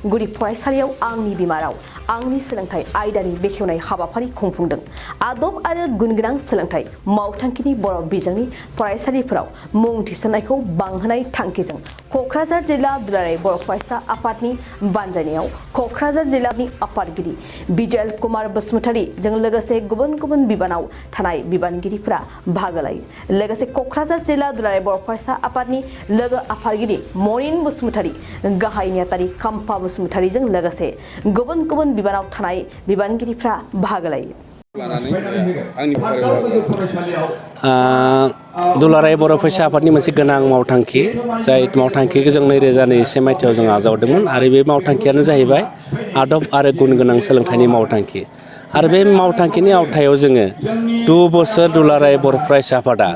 गुदि फरायसालियाव आंनि बिमा राव आंनि सोलोंथाइ आयदानि बेखेवनाय हाबाफारि खुंफुंदों। आदब आरो गुनगोनां सोलोंथाइ मावथांखिनि बर' बिजोंनि फरायसालिफोराव मुं थिसननायखौ बांहोनाय थांखिजों क'क्राझार जिल्ला दुलाराय बर' फरायसा आफादनि बानजायनायाव क'क्राझार जिल्लानि आफादगिरि बिजय कुमार बसुमतारीजों लोगोसे गुबुन गुबुन बिबानाव थानाय बिबानगिरिफोरा बाहागो लायो। लोगोसे क'क्राझार जिल्ला दुलाराय बर' फरायसा आफादनि लोगो आफादगिरि मरिन बसुमतारी, गाहाय नेहाथारि काम्पा बसुमतारीजों लोगोसे गुबुन गुबुन बिबानाव थानाय बिबानगिरिफ्रा बाहागो लायो। दुलाराय बर' फरायसा आफादनि मोनसे गोनां मावथांखि, जाय मावथांखिखौ जों 2021 मायथाइयाव जों आजावदोंमोन आरो बे मावथांखियानो जाहैबाय आदब आरो गुन गोनां सोलोंथाइनि मावथांखि। आरो बे मावथांखिनि आवथायाव जोङो 2 बोसोर दुलाराय बर' फरायसा आफादा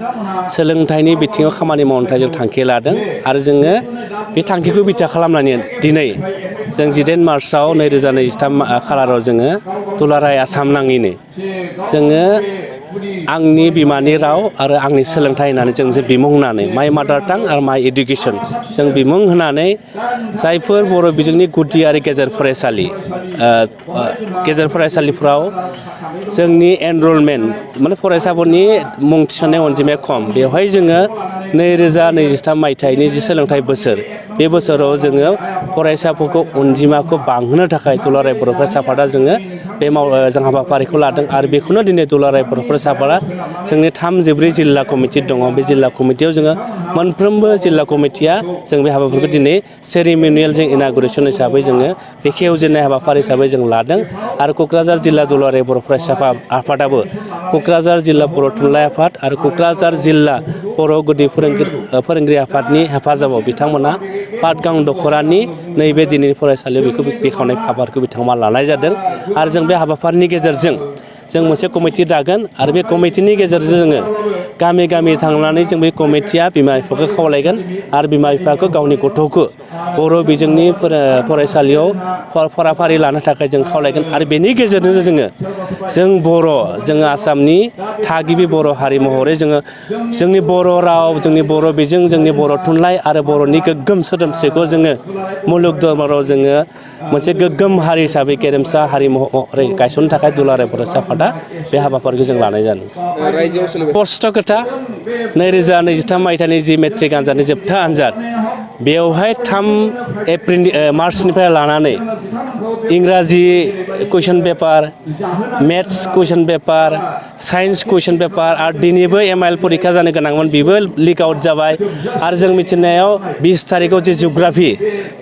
सोलोंथाइनि बिथिङाव खामानि मावनो थाखाय जों थांखि लादों आरो जोङो बे थांखिखौ बिथा खालामनानै दिनै जों 18 मार्चआव 2023 खालाराव जोङो दुलाराय आसाम नाङैनो जोङो आंनि बिमानि राव आरो आंनि सोलोंथाइ होननानै जों जे बिमुं होनानै माइ मादार टां आरो माइ इडुकेसन जों बिमुं होनानै जायफोर बर' बिजोंनि गुदि आरो गेजेर फरायसालिफ्राव जोंनि एनरलमेन्ट माने फरायसाफोरनि मुं थिसननाय अनजिमाया खम, बेवहाय जोङो 2023 मायथाइनि जि सोलोंथाइ बोसोर, बे बोसोराव जोङो फरायसाफोरखौ अनजिमाखौ बांहोनो थाखाय दुलाराय बर' फरायसा आफादा जोङो बे जों हाबाफारिखौ लादों आरो बेखौनो दिनै दुलाराय बर' फरायसा आफादा जोंनि 34 जिल्ला कमिटि दङ। बे जिल्ला कमिटियाव जोङो मोनफ्रोमबो जिल्ला कमिटिया जों बे हाबाफारिखौ दिनै सेरिमनियेल जों इनागुरेसन हिसाबै जोङो बेखेवजेननाय हाबाफारि हिसाबै जों लादों। आरो क'क्राझार जिल्ला दुलाराय बर' फरायसा आफादाबो क'क्राझार जिल्ला बर' थुनलाइ आफाद आरो क'क्राझार जिल्ला बर' गुदि फोरोंगिरि आफादनि हेफाजाबाव बिथांमोना पाटगां दख'रानि नैबे दिनैनि फरायसालियाव बेखौ बेखेवनाय हाबाफारिखौ बिथांमोना लानाय जादों। आरो जों बे हाबाफारिनि गेजेरजों जों मोनसे कमिटि दागोन आरो बे कमिटिनि गेजेरजों जोङो गामि गामि थांनानै जों बे कमिटिया बिमा बिफाखौ खावलायगोन आरो बिमा बिफाखौ गावनि गथ'खौ बर' बिजोंनि फरायसालियाव फराफारि लानो थाखाय जों खावलायगोन। आरो बेनि गेजेरजों जोङो आसामनि थागिबि बर' हारि महरै जोंनि बर' राव, जोंनि बर' बिजों, जोंनि बर' थुनलाइ आरो बर'नि गोग्गोम सोदोमस्रिखौ जोङो मुलुग दरबाराव जोङो मोनसे गोग्गोम हारि हिसाबै गेरेमसा हारि महरै गायसननो थाखाय दुलाराय फरायसा आफादा बे हाबाफारिखौ जों लानाय जादों। स्पष्ट खोथा, 2023 मायथाइनि जि मेट्रिक आनजादनि जोबथा आनजाद, बेवहाय 3 मार्चनिफ्राय लानानै इंराजि कुइसन पेपार, मेथ्स कुइसन पेपार, साइन्स कुइसन पेपार आरो दिनैबो MIL परिखा जानो गोनांमोन, बेबो लिक आउट जाबाय। आरो जों मिथिनायाव 20 थारिखआव जे जिअ'ग्राफि,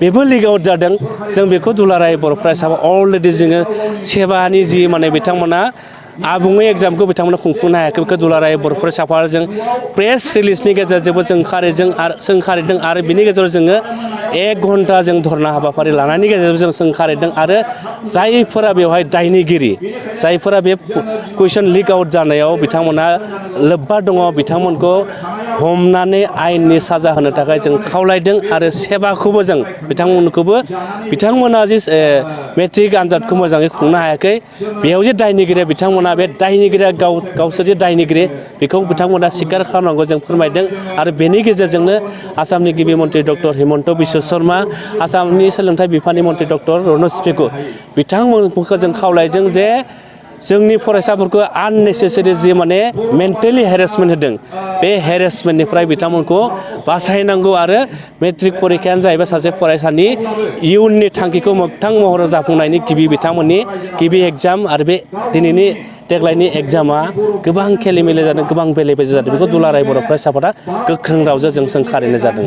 बेबो लिक आउट जादों। जों बेखौ दुलाराय बर' फरायसा अलरेडि जोङो सेबानि जि माने बिथांमोना आबुङै एग्जामखौ बिथांमोना खुंफुंनो हायाखै, बेखौ दुलाराय बर' फरायसा आफादजों प्रेस रिलिजनि गेजेरजोंबो जों सोंखारिदों आरो बिनि गेजेराव जोङो 1 घन्टा जों धरना हाबाफारि लानायनि गेजेरजों जों सोंखारिदों। आरो जायफोरा बेवहाय दायनिगिरि, जायफोरा बे कुइसन लिक आउट जानायाव बिथांमोना लोब्बा दङ, बिथांमोनखौ हमनानै आयेननि साजा होनो थाखाय जों खावलायदों। आरो सेबाखौबो जों बिथांमोना जे मेट्रिक आनजादखौ मोजाङै खुंनो हायाखै, बेयाव जे दायनिगिरिया बिथांमोना, बे दायनिगिरिया गावसोर जे दायनिगिरि बेखौ बिथांमोना स्वीकार खालामनांगौ जों फोरमायदों। आरो बेनि गेजेरजोंनो आसामनि गिबि मन्त्रि डक्टर हिमन्त बिश्व शर्मा, आसामनि सोलोंथाइ बिफाननि मन्त्रि डक्टर रनज पेगु, बिथांमोनखौ जों खावलायदों जे जोंनि फरायसाफोरखौ आननेसेसारि जि माने मेन्टेलि हेरेसमेन्ट होदों, बे हेरेसमेन्टनिफ्राय बिथांमोनखौ बासायनांगौ। आरो मेट्रिक परिखायानो जाहैबाय सासे फरायसानि इयुननि थांखिखौ मोगथां महराव जाफुंनायनि बिथांमोननि गिबि एग्जाम। आरो बे दिनैनि देग्लायनि एग्जामा गोबां खेलिमेलि जादों, गोबां बेले बेजे जादों, बेखौ दुलाराय बर' फरायसा आफादा गोख्रों रावजों जों सोंखारिनाय जादों।